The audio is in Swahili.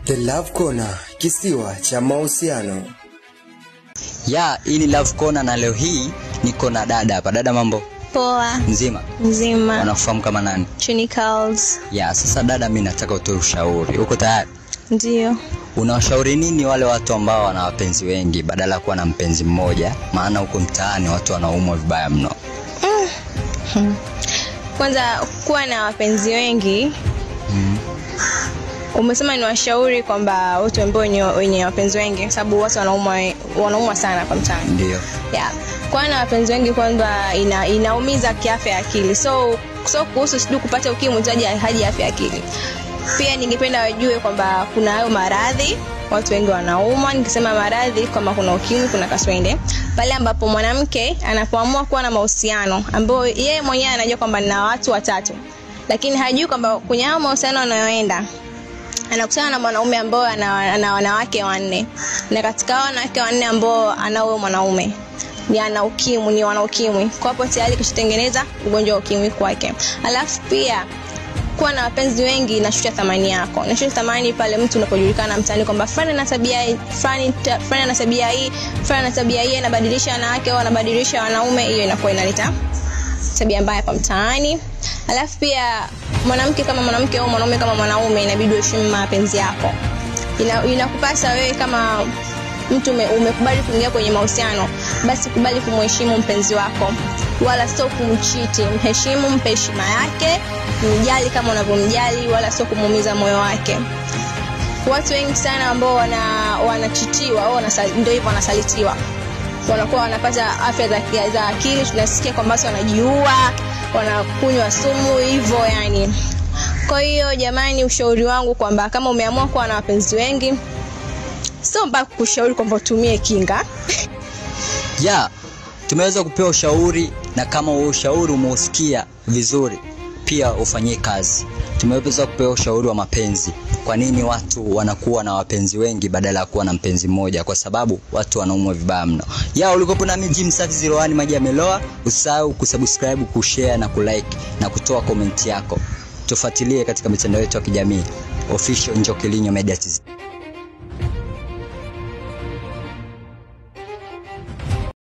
The Love Corner, kisiwa cha mahusiano. Ya, hii ni Love Corner na leo hii niko na dada hapa. Dada, mambo? Poa. Mzima? Mzima. Wanakufahamu kama nani? Chunicals. Ya, sasa dada, mimi nataka utoe ushauri. Uko tayari? Ndio. Unawashauri nini wale watu ambao wana wapenzi wengi badala ya kuwa na mpenzi mmoja? Maana huko mtaani watu wanaumwa vibaya mno. Kwanza kuwa na wapenzi wengi. Umesema ni washauri kwamba watu ambao wenye wapenzi wengi, sababu watu wanaumwa sana hapa mtaani. Ndio. Yeah. Kuwa na wapenzi wengi kwanza inaumiza kiafya ya akili. So kuhusu sijui kupata ukimwi utaje haji afya ya akili. Pia ningependa wajue kwamba kuna hayo maradhi, watu wengi wanaumwa. Nikisema maradhi kama kuna ukimwi, kuna kaswende. Pale ambapo mwanamke anapoamua kuwa na mahusiano ambayo yeye mwenyewe anajua kwamba nina watu watatu, lakini hajui kwamba kwenye hayo mahusiano anayoenda anakutana na mwanaume ambao ana wanawake wanne, na katika wanawake wanne ambao ana huyo mwanaume ni ana ukimwi, ni wana ukimwi. Kwa hapo tayari kishatengeneza ugonjwa wa ukimwi kwake. Alafu pia kuwa na wapenzi wengi inashusha thamani yako. Inashusha thamani pale mtu unapojulikana mtaani kwamba fulani ana tabia fulani, fulani ana tabia hii, fulani ana tabia hii, anabadilisha wanawake au anabadilisha wanaume. Hiyo inakuwa inaleta tabia mbaya kwa mtaani. Alafu pia mwanamke kama mwanamke au mwanaume kama mwanaume inabidi uheshimu mapenzi yako. Inakupasa wewe kama mtu umekubali kuingia kwenye mahusiano, basi kubali kumheshimu mpenzi wako, wala sio kumchiti. Mheshimu, mpe heshima yake, mjali kama unavyomjali, wala sio kumuumiza moyo wake. Watu wengi sana ambao wanachitiwa au ndio hivyo wanasalitiwa, wanakuwa wanapata afya za akili. Tunasikia kwamba watu wanajiua, wanakunywa sumu hivyo yani. Kwa hiyo jamani, ushauri wangu kwamba kama umeamua kuwa na wapenzi wengi, sio mbaya kushauri kwamba utumie kinga. Ya, tumeweza kupewa ushauri, na kama huo ushauri umeusikia vizuri, pia ufanyie kazi. Tumeweza kupewa ushauri wa mapenzi. Kwa nini watu wanakuwa na wapenzi wengi badala ya kuwa na mpenzi mmoja? Kwa sababu watu wanaumwa vibaya mno. Ya, ulikopo nami Jim Safi 01 maji yameloa. Usisahau kusubscribe, kushare na kulike na kutoa comment yako. Tufuatilie katika mitandao yetu ya kijamii. Official Njokilinyo Media TV.